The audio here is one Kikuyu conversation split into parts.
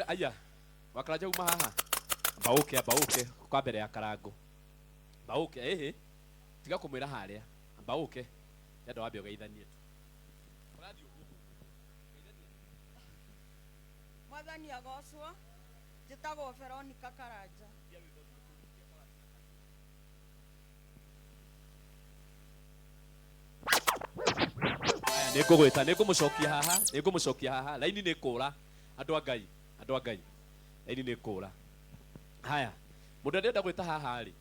Aya Wakaranja uma haha, amba ũke, amba ũke kwa mbere ya Karango, amba ũke. Ĩhĩ, tiga kũmwĩra harĩa, amba ũke, ndenda wambe ũgeithanie tu. Ũrathiĩ ũguo. Mwathani agocwo. Njĩtagwo Veronica Karanja. Aya, nĩngũgwĩta, nĩngũmũcokia haha, nĩngũmũcokia haha. Laini nĩ kũra, andũ a Ngai, andũ a Ngai, laini nĩ kũra. Haya, mũndũ ndĩrenda gwĩta haha rĩ,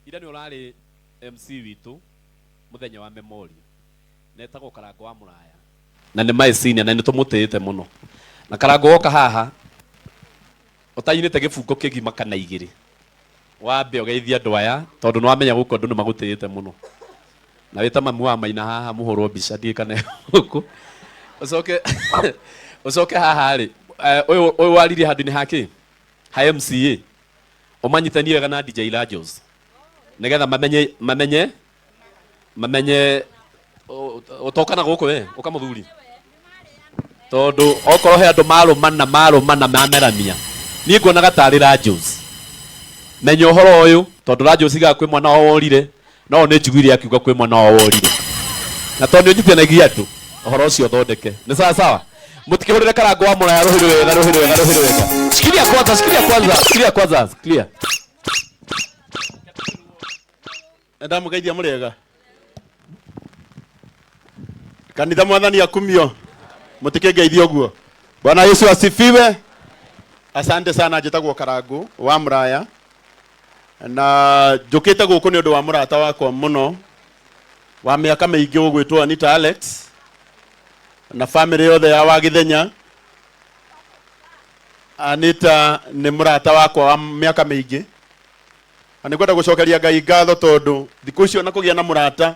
ira nĩ ũrarĩ MC witũ mũthenya wa memorial, na etagwo Karango wa Mũraya, na nĩ my senior, na nĩ tũmũtĩĩte mũno. Na Karango, woka haha ũtainĩte gĩbungo kĩgima kana igĩrĩ, wambe ũgeithie andũ aya, tondũ nĩ wamenya gũkũ andũ nĩ magũtĩĩte mũno. Na wĩta mamu wa Maina haha mũhũrwo mbica, ndiĩ kana gũkũ. Ũcoke haha rĩ, ũyũ waririe handũ-inĩ ha kĩ ha MCA, ũmanyitanie wega na DJ Rajos, nĩgetha mamenye ũtoka na gũkũ we ũka mũthuri, tondũ okorwo he andũ marũmana marũmana mamerania, niĩ nguonaga tarĩ Rajos. Menya ũhoro ũyũ, tondũ Rajos igaga kwĩ mwana wao worire, no nĩ njiguire akiuga kwĩ mwana wao worire, na tondũ nĩ ũnyitithanagia andũ, ũhoro ũcio ũthondeke nĩ sawa sawa. Mũtikĩhũrĩre Karango wa Mũraya rũhĩ rwega, rũhĩ rwega, rũhĩ rwega. Shikilia kwanza, shikilia kwanza, shikilia kwanza, shikilia. Ndamũgeithia mũrĩega kanitha. Mwathani akumio. Mũtikĩngeithia ũguo. Bwana Yesu asifiwe. Asante sana. Njĩtagwo Karangu wa Mũraya, na njũkĩte gũkũ nĩ ũndũ wa mũrata wakwa mũno wa mĩaka mĩingĩ ũgwĩtwo Anita Alex na famĩlĩ yothe ya Wagĩthenya. Anita nĩ mũrata wakwa wa mĩaka mĩingĩ, na nĩ ngwenda gũcokeria Ngai ngatho, tondũ thikũ icio na kũgĩa na mũrata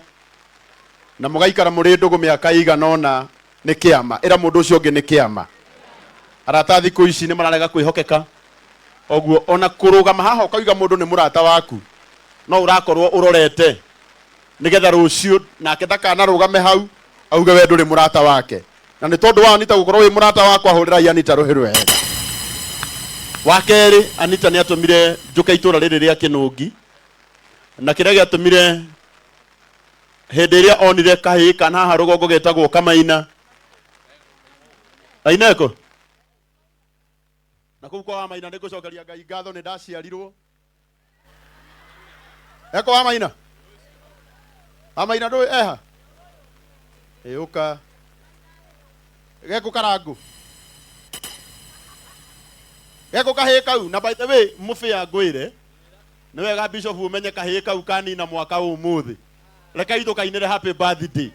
na mũgaikara mũrĩ ndũgũ mĩaka ĩigana ũna nĩ kĩama. Ĩra mũndũ ũcio ũngĩ, nĩ kĩama. Arata thikũ ici nĩ mararega kwĩhokeka. Ũguo ona kũrũgama haha ũkauga mũndũ nĩ mũrata waku, no ũrakorwo ũrorete nĩgetha rũciũ nake ndakanarũgame hau auge we ndũrĩ mũrata wake. Na nĩ tondũ wa Anita gũkorwo wĩ mũrata wakwa, hũrĩrai Anita rũhĩ rwega. Wa kerĩ, Anita nĩ atũmire njũke itũra rĩrĩ rĩa Kĩnũngi, na kĩrĩa gĩatũmire, hĩndĩ ĩrĩa onire kahĩĩ kana haha rũgongo getagwo Kamaina aineko na kũu kwa Wamaina. Nĩ ngũcokeria Ngai ngatho, nĩ ndaciarirwo eko Wamaina. Wamaina ndũĩ eha ĩũka gekũ Karangu, gekũ kahĩĩ kau. Na by the way, mũbĩa ngwĩre nĩ wega, bishop, ũmenye kahĩĩ kau kanina mwaka ũmũthĩ. Rekei tũkainĩre happy birthday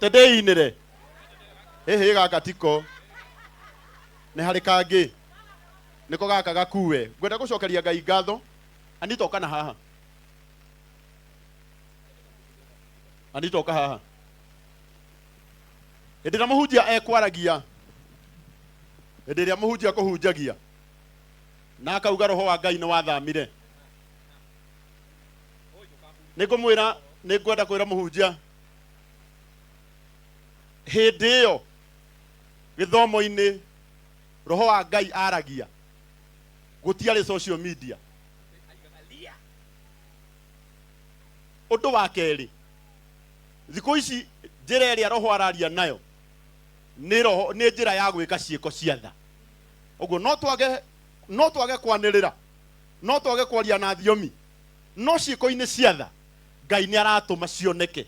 tendĩinĩre. Hĩhĩ, gaka tiko, nĩ harĩ kangĩ, nĩko gaka gakue. Ngwenda gũcokeria Ngai ngatho. Anita, ũka na haha. Anita, ũka haha. Hĩndĩ ĩrĩa mũhunjia ekwaragia, hĩndĩ ĩrĩa mũhunjia kũhunjagia na akauga roho wa Ngai nĩ wathamire, nĩ ngũmwĩra, nĩ ngwenda kwĩra mũhunjia, hĩndĩ ĩyo gĩthomo-inĩ roho wa Ngai aragia, gũtiarĩ social media. Ũndũ wa kerĩ, thikũ ici njĩra ĩrĩa roho araria nayo nĩ roho, nĩ njĩra ya gwĩka ciĩko cia tha. Ũguo no twage kwanĩrĩra, no twage kwaria na thiomi, no ciĩko-inĩ cia tha Ngai nĩ aratũma cioneke.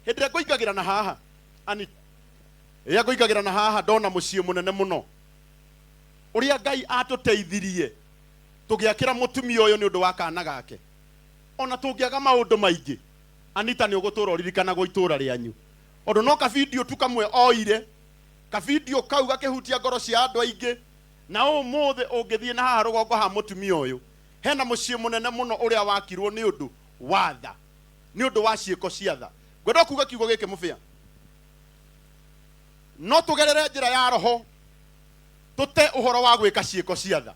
Hĩndĩ ĩrĩa ngũingagĩra na haha, Anita, rĩrĩa ngũingagĩra na haha, ndona mũciĩ mũnene mũno ũrĩa Ngai atũteithirie tũgĩakĩra mũtumia ũyũ nĩ ũndũ wa kana gake. Ona tũngĩaga maũndũ maingĩ, Anita, nĩ ũgũtũra ũririkanagwo itũra rĩanyu, ũndũ no kabidio tu kamwe oire, kabidio kau gakĩhutia ngoro cia andũ aingĩ. Na ũmũthĩ ũngĩthiĩ na haha rũgongo ha mũtumia ũyũ, hena mũciĩ mũnene mũno ũrĩa wakirwo nĩ ũndũ wa tha, nĩ ũndũ wa ciĩko cia tha. Ngwenda kuga kiugo gĩkĩ, mũbĩa, no tũgerere njĩra ya roho tũte ũhoro wa gwĩka ciĩko cia tha.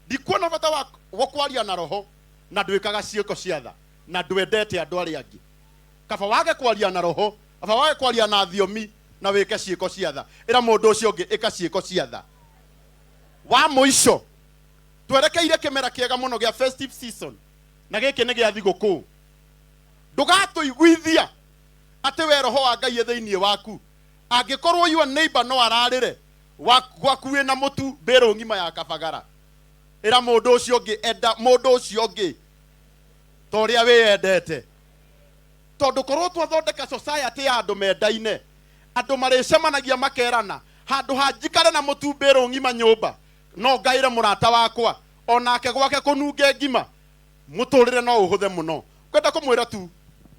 Ndikuona bata wa kwaria na roho na ndwĩkaga ciĩko cia tha na ndwendete andũ arĩa angĩ. Kaba wage kwaria na roho, kaba wage kwaria na thiomi. Na wĩke ciĩko cia tha. Ĩra mũndũ ũcio ũngĩ ĩka ciĩko cia tha. Wa mũico, twerekeire kĩmera kĩega mũno gĩa festive season, na gĩkĩ nĩ gĩa thigũkũ. Ndũgatũiguithia atĩ we roho wa Ngai e thĩinĩ waku angĩkorwo your neighbor no ararĩre gwaku wĩna mũtu mbĩrũ ng'ima ya kabagara. Ĩra mũndũ ũcio ũngĩ, enda mũndũ ũcio ũngĩ ta ũrĩa wĩyendete, tondũ korwo twathondeka society ya andũ mendaine, andũ marĩcemanagia makerana, handũ ha njikare na mũtu mbĩrũ ng'ima nyũmba, no ngaĩre mũrata wakwa onake gwake kũnunge ngima, mũtũrĩre no ũhũthe mũno. Ngwenda kũmwĩra tu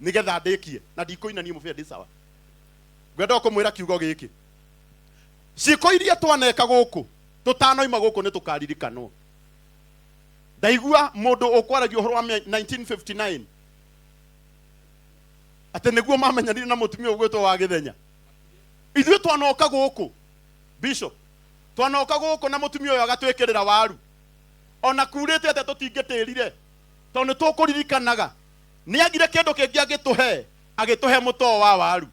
nĩgetha ndĩkie na ndikũina niĩ mũbĩa ndĩ sawa. Ngwenda kũmwĩra kiugo gĩkĩ, ciĩko iria twaneka gũkũ tũtanoima gũkũ nĩ tũkaririkanwo. Ndaigua mũndũ ũkwaragia ũhoro wa 1959 atĩ nĩguo mamenyanire na mũtumia ũgwĩtwo wa Gĩthenya. Ithuĩ twanoka gũkũ, bishop, twanoka gũkũ na mũtumia ũyũ agatwĩkĩrĩra waru, ona kurĩte atĩa tũtingĩtĩrire, tondũ nĩ tũkũririkanaga nĩ agire kĩndũ kĩngĩ agĩtũhe, agĩtũhe mũtoo wa waru.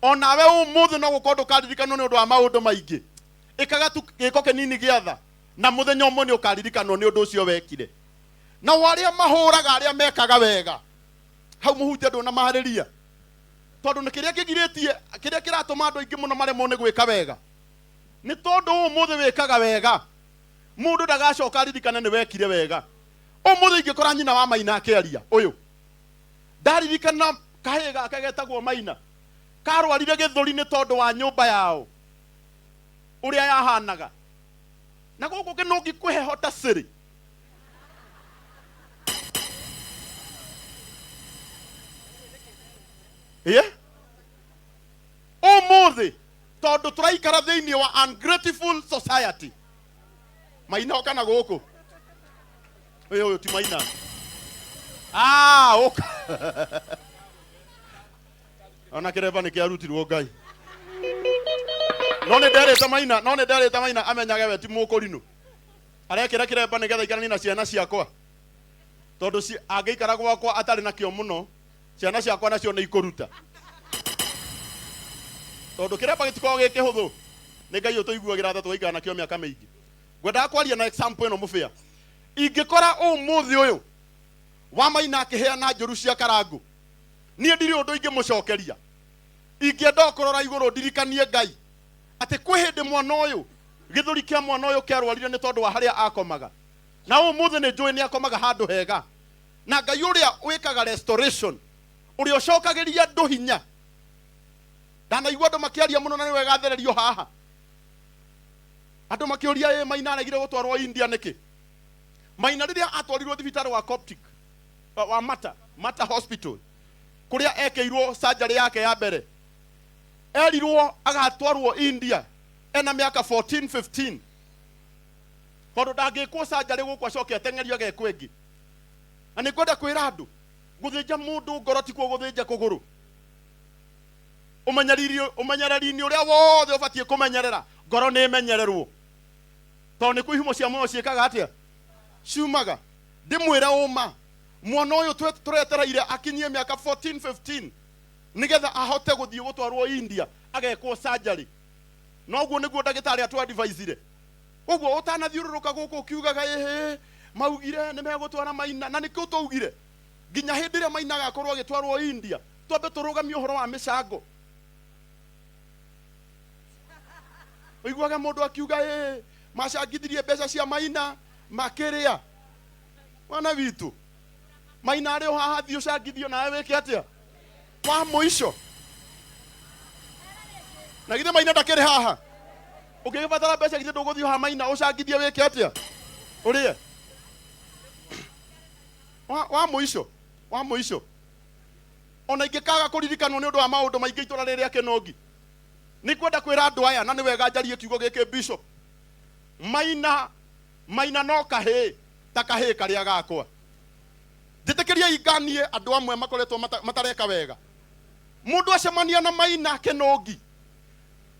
Onawe ũmũthĩ no gũkorwo ndũkaririkanwo nĩ ũndũ wa maũndũ maingĩ, ĩkaga tu gĩko kĩnini gĩa tha, na mũthenya ũmwe nĩ ũkaririkanwo nĩ ũndũ ũcio wekire. Nao arĩa mahũraga arĩa mekaga wega, hau mũhunjia ndũnamarĩria, tondũ nĩ kĩrĩa kĩgirĩtie, kĩrĩa kĩratũma andũ aingĩ mũno maremwo nĩ gwĩka wega, nĩ tondũ ũmũthĩ wĩkaga wega, mũndũ ndagacoka aririkane nĩ wekire wega. Ũmũthĩ ingĩkora nyina wa Maina akĩaria ũyũ, ndaririkana kahĩĩ gake getagwo Maina, karwarire gĩthũri nĩ tondũ wa nyũmba yao ũrĩa yahanaga, na gũkũ kĩnũngi kwĩheho ta cĩrĩ. Ĩĩ, ũmũthĩ tondũ tũraikara thĩinĩ wa ungrateful society. Maina ũka na gũkũ, ũyũ ũyũ ti Maina. Ah, ũka. Ona kĩremba nĩ kĩarutirwo Ngai. No nĩ nderĩte Maina, no nĩ nderĩte Maina amenyage we ti mũkũrinũ. Arekĩra kĩremba nĩgetha aikaranie na ciana ciakwa, tondũ angĩikara gwakwa atarĩ nakĩo mũno, ciana ciakwa nacio nĩ ikũruta, tondũ kĩremba gĩtikoragwo gĩ kĩhũthũ. Nĩ Ngai ũtũiguagĩra tha tũgaikara nakĩo mĩaka mĩingĩ. Ngwendaga kwaria na example ĩno mũbĩa. Ingĩkora ũmũthĩ ũyũ wa Maina akĩheana njũru cia karangũ, niĩ ndirĩ ũndũ ingĩmũcokeria. Ingĩenda kũrora igũrũ ndirikanie Ngai atĩ kwĩ hĩndĩ mwana ũyũ, gĩthũri kĩa mwana ũyũ kĩarwarire nĩ tondũ wa harĩa akomaga, na ũmũthĩ nĩ njũĩ nĩ akomaga handũ hega. Na Ngai ũrĩa wĩkaga restoration, ũrĩa ũcokagĩria andũ hinya. Ndanaigua andũ makĩaria mũno na nĩ wega thererio haha, andũ makĩũria, ĩ Maina aregire gũtwarwo India nĩkĩ? Maina rĩrĩa atwarirwo thibitarĩ wa Coptic wa Mata Hospital, kũrĩa ekĩirwo surgery yake ya mbere, erirwo agatwarwo India ena mĩaka 14 15, tondũ ndangĩkwo surgery gũkũ acoke ateng'erio agekwo ĩngĩ. Na nĩ ngwenda kwĩra andũ, gũthĩnja mũndũ ngoro tikuo gũthĩnja kũgũrũ. Ũmenyereri-inĩ ũrĩa wothe ũbatiĩ kũmenyerera, ngoro nĩ ĩmenyererwo, tondũ nĩkuo ihumo cia muoyo ciĩkaga atĩa, ciumaga. Ndĩmwĩre ũma, mwana ũyũ tũretereire akinyie mĩaka 14 15 nĩgetha ahote gũthiĩ gũtwarwo India agekwo surgery. Noguo nĩguo ndagĩtarĩ atũ advisire. Ũguo ũtanathiũrũrũka gũkũ ũkiugaga ĩhĩ maugire nĩ megũtwara Maina, na nĩkĩo twaugire nginya hĩndĩ ĩrĩa Maina agakorwo agĩtwarwo India twambe tũrũgamie ũhoro wa mĩcango. Ũiguaga mũndũ akiuga ĩ macangithirie mbeca cia Maina makĩrĩa. Mwana witũ Maina arĩ o haha, thiĩ ũcangithio nawe wĩke atĩa wa mũico. Na githĩ Maina ndakĩrĩ haha? Ũngĩgĩbatara mbeca githĩ ndũgũthiĩ haha Maina ũcangithie wĩke atĩa ũrĩe wa mũico, wa mũico. Ona ingĩkaga kũririkanwo nĩ ũndũ wa maũndũ maingĩ itũra rĩrĩa kĩnũngi, nĩ kwenda kwĩra andũ aya, na nĩ wega njarie kiugo gĩkĩ bishop, Maina, Maina no kahĩĩ ta kahĩĩ karĩa gakwa. Njĩtĩkĩriai nganie andũ amwe makoretwo matareka wega. Mũndũ acemania na Maina kĩnũngi,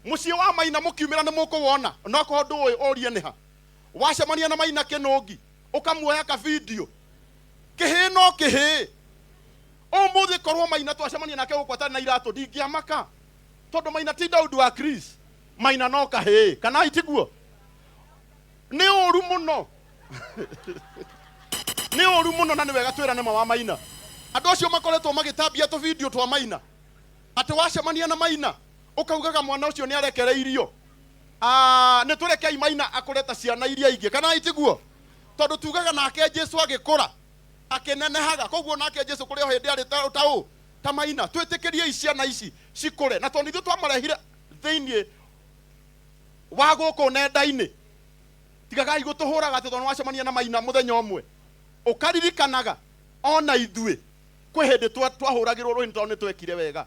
mũciĩ wa Maina mũkiumĩra nĩ mũkũwona, no korwo ndũĩ ũrie nĩ ha. Wacemania na Maina kĩnũngi, ũkamuoya ka video, kĩhĩĩ no kĩhĩĩ. Ũmũthĩ korwo Maina twacemania nake gũkũ atarĩ na iratũ, ndingĩamaka. Tondũ Maina ti Daudi wa Chris, Maina no kahĩĩ, kana itiguo? Nĩ ũru mũno, nĩ ũru mũno, na nĩ wega twĩrane ma wa Maina. Andũ acio makoretwo magĩtambia tũbindio twa Maina, atĩ wacemania na Maina ũkaugaga mwana ũcio nĩ arekereirio. Nĩ tũrekei Maina akũre ta ciana iria ingĩ, kana itiguo? Tondũ tugaga nake Jesu agĩkũra akĩnenehaga, koguo nake Jesu kũrĩ o hĩndĩ arĩ ta ũ ta Maina. Twĩtĩkĩriei ciana ici cikũre, na tondũ ithuĩ twamarehire thĩinĩ wa gũkũ nenda-inĩ, tigagai gũtũhũraga atĩ tondũ wacemania na Maina mũthenya ũmwe ũkaririkanaga ona ithuĩ kwĩ hĩndĩ twahũragĩrwo rũhĩ tondũ nĩ twekire wega.